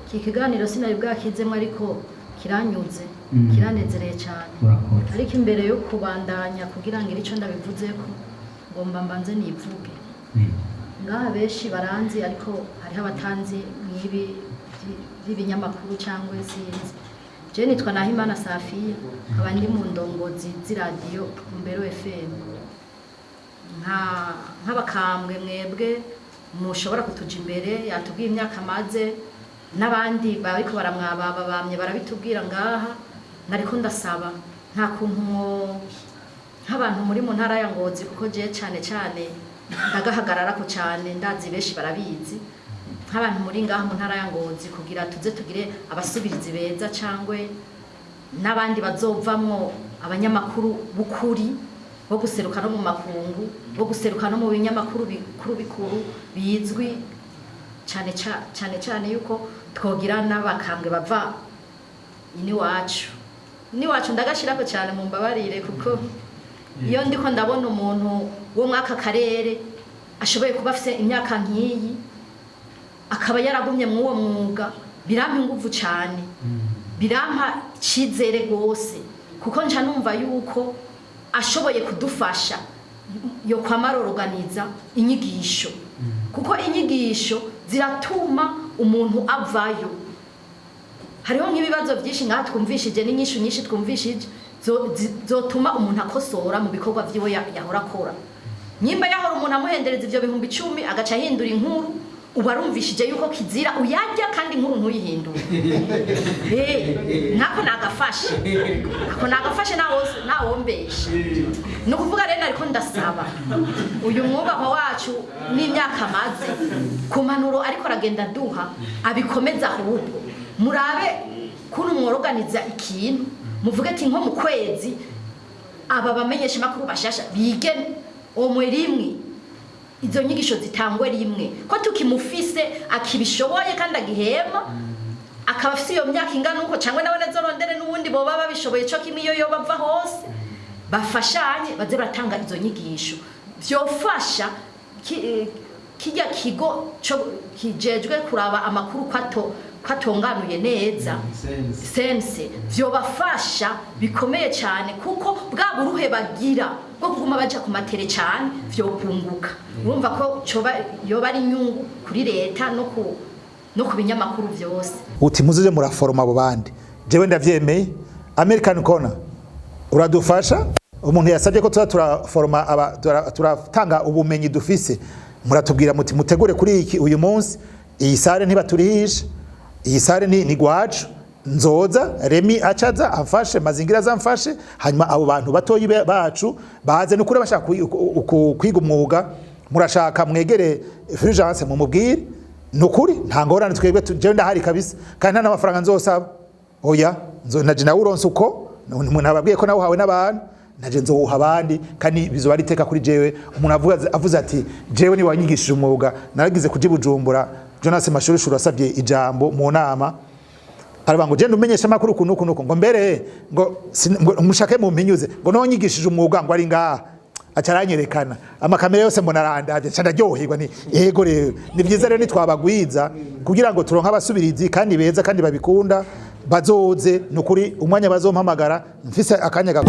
Iki kiganiro sinari bwakizemo, ariko kiranyuze, kiranezereye cyane. Murakoze. Ariko imbere yo kubandanya kugira ngo icyo ndabivuzeko, ngomba mbanze nivuge. Ngaha benshi baranzi, ariko hariho abatanzi mw'ibi by'ibinyamakuru cyangwa sinzi. Je nitwa Nahimana Safiya, nkaba ndi mu ndongozi z'iradiyo Mbero FM. Nka nk'abakambwe mwebwe mushobora kutuja imbere, yatubwiye imyaka amaze, n'abandi bariko baramwababa bamye barabitubwira ngaha. Nariko ndasaba nta kuntu mwo nk'abantu muri mu ntara ya Ngozi, kuko jewe cyane cyane ndagahagararako cyane, ndazi benshi barabizi, nk'abantu muri ngaha mu ntara ya Ngozi, kugira tuze tugire abasubirizi beza cyangwa n'abandi bazovamwo abanyamakuru b'ukuri bo guseruka no mu makungu, bo guseruka no mu binyamakuru bikuru bikuru bizwi cyane, cyane cyane yuko twogira n'abakambwe bava iniwacu. Iniwacu ndagashirako cyane, mu mbabarire, kuko iyo ndiko ndabona umuntu wo mwaka karere ashoboye kuba afise imyaka nk'iyi, akaba yaragumye mw'uwo mwuga, birampa inguvu cyane, birampa icyizere rwose, kuko nca numva yuko ashoboye kudufasha yo kwamaroroganiza inyigisho, kuko inyigisho ziratuma umuntu avayo. Hariho nk'ibibazo byinshi ngaha twumvishije n'inyishu nyinshi twumvishije zotuma umuntu akosora mu bikorwa vyiwe yahora akora. Nyimba yahora umuntu amuhendereza ivyo 10,000, agaca ahindura inkuru, ubu arumvishije yuko kizira uyarya kandi inkuru ntuyihindure. Nkako nagafashe, ako nagafashe, nawombesha. Ni ukuvuga rero, ariko ndasaba uyu mwubahwa wacu n'imyaka amaze ku mpanuro ariko aragenda aduha, abikomeza. Ahubwo murabe kuntu mworoganiza ikintu, muvuge ati nko mu kwezi aba bamenyesha makuru bashasha bige omwe rimwe, izo nyigisho zitangwe rimwe, ko tukimufise akibishoboye kandi agihema, akaba afise iyo myaka ingana uko, cyangwa nawe nazorondere n'ubundi boba babishoboye co kimwe, iyo yoba ava hose bafashanye, baze baratanga izo nyigisho. Vyofasha kirya kigo co kijejwe kuraba amakuru ko atonganuye neza, sense, vyobafasha bikomeye cyane, kuko bwa buruhe bagira bwo kuguma baja ku matere cyane vyopunguka. Urumva ko coba yoba ari inyungu kuri leta no ku binyamakuru vyose. Uti muzoze muraforoma abo bandi, jewe ndavyemeye. American Corner uradufasha, umuntu yasabye ko tuza turaforoma turatanga ubumenyi dufise. Muratubwira muti mutegure kuri iki uyu munsi. Iyi salle ntibaturihisha, iyi salle ni gwacu. Nzoza Remi acaza amfashe, Mazingira azamfashe, hanyuma abo bantu batoyi bacu baze. Nukuri bashaka kwiga umwuga, murashaka mwegere Fulgence mumubwire. Nukuri nta ngorane, twebwe jewe ndahari kabisa, kandi nta n'amafaranga nzosaba, oya. Naje nawe uronse uko umuntu ababwiye ko nawe uhawe n'abantu, naje nzowuha abandi, kandi bizoba ari iteka kuri jewe. Umuntu avuze ati jewe ni wanyigishije umwuga. Naragize kuja i Bujumbura, Jonas Mashurushuru asabye ijambo mu nama, aravuga ngo genda umenyeshe amakuru uku nuku nuku, ngo mbere ngo ngo mushake mumpinyuze, ngo niho nyigishije umwuga, ngo ari ngaha, aca aranyerekana amakamera yose, mbona arandavye, nca ndaryoherwa. Ni yego rero, ni vyiza rero nitwabagwiza kugira ngo turonke abasubirizi kandi beza kandi babikunda. Bazoze nukuri, umwanya bazompamagara mfise akanya.